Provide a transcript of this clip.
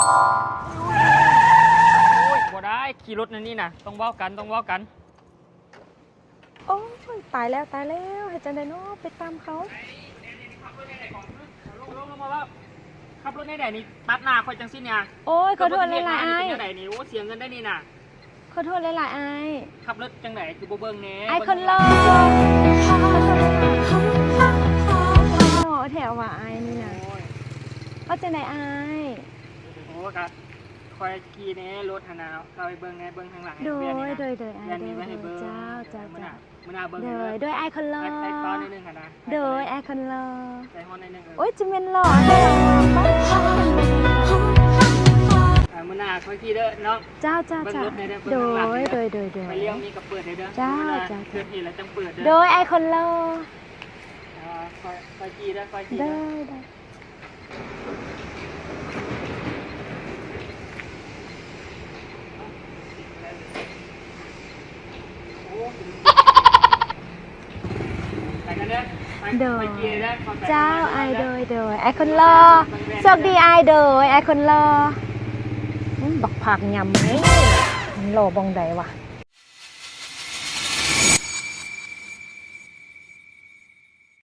ໂອ້ຍ ບໍ່ໄດ້ ຂີ່ລົດແນວນີ້ນະ ຕ້ອງເວົ້າກັນ ຕ້ອງເວົ້າກັນ. ໂອ້ຍ ຕາຍແລ້ວ ຕາຍແລ້ວ ເຮັດຈັ່ງໃດເນາະ ໄປຕາມເຂົາ. ຂັບລົດແນວໃດນີ້ ຕັດໜ້າຂ້ອຍຈັ່ງຊີ້ນະ. ໂອ້ຍ ຂໍໂທດຫຼາຍໆ ອ້າຍ. ເປັນແນວໃດນີ້ ໂອ້ ເສຍເງິນໄດ໋ນີ້ນະ. ຂໍໂທດຫຼາຍໆ ອ້າຍ. ຂັບລົດຈັ່ງໃດຄືບໍ່ເບິ່ງແດ່? ອ້າຍຄົນຫຼໍ່ ຫຼໍ່ແທ້ວ່າອ້າຍນີ້ນະ. ໂອ້ຍ ເອົາຈັ່ງໃດອ້າຍ? ໂອ້ ກະຂ້ອຍຂີ່ແດ່ລົດຫັ້ນນະ ເອົາໄປເບິ່ງແດ່ ເບິ່ງທາງຫຼັງ. ໂດຍ ໂດຍ ໂດຍ ອ້າຍ ໂດຍ ເຈົ້າ ເຈົ້າ ເຈົ້າ. ມື້ໜ້າເບິ່ງ ໂດຍ ໂດຍ ອ້າຍຄົນຫຼໍ່ ໂດຍ ອ້າຍຄົນຫຼໍ່ ໃຈຮ້ອນໜ້ອຍໜຶ່ງ. ໂອ້ຍ ຈະແມ່ນຫຼໍ່ແທ້ຫວາ. ມື້ໜ້າຄ່ອຍຂີ່ເດີເນາະ. ເຈົ້າ ເຈົ້າ ເຈົ້າ. ໂດຍ ໂດຍ ໂດຍ ໂດຍ. ໄປລ້ຽວນີ້ກໍເປີດເດີ. ເຈົ້າ ເຈົ້າ ເຈົ້າ. ໂດຍ ອ້າຍຄົນຫຼໍ່. ອ່າ ຄ່ອຍ ຄ່ອຍຂີ່ເດີ ຄ່ອຍຂີ່ເດີ. ໂດຍ ໂດຍ. ໂດຍ ເຈົ້າ ອ້າຍ ໂດຍ ໂດຍ ອ້າຍຄົນຫຼໍ່. ໂຊກດີອ້າຍ ໂດຍ ອ້າຍຄົນຫຼໍ່. ອືມ ບັກພາກຫຍ້ຳນີ້ ມັນຫຼໍ່ບ່ອນໃດວະ?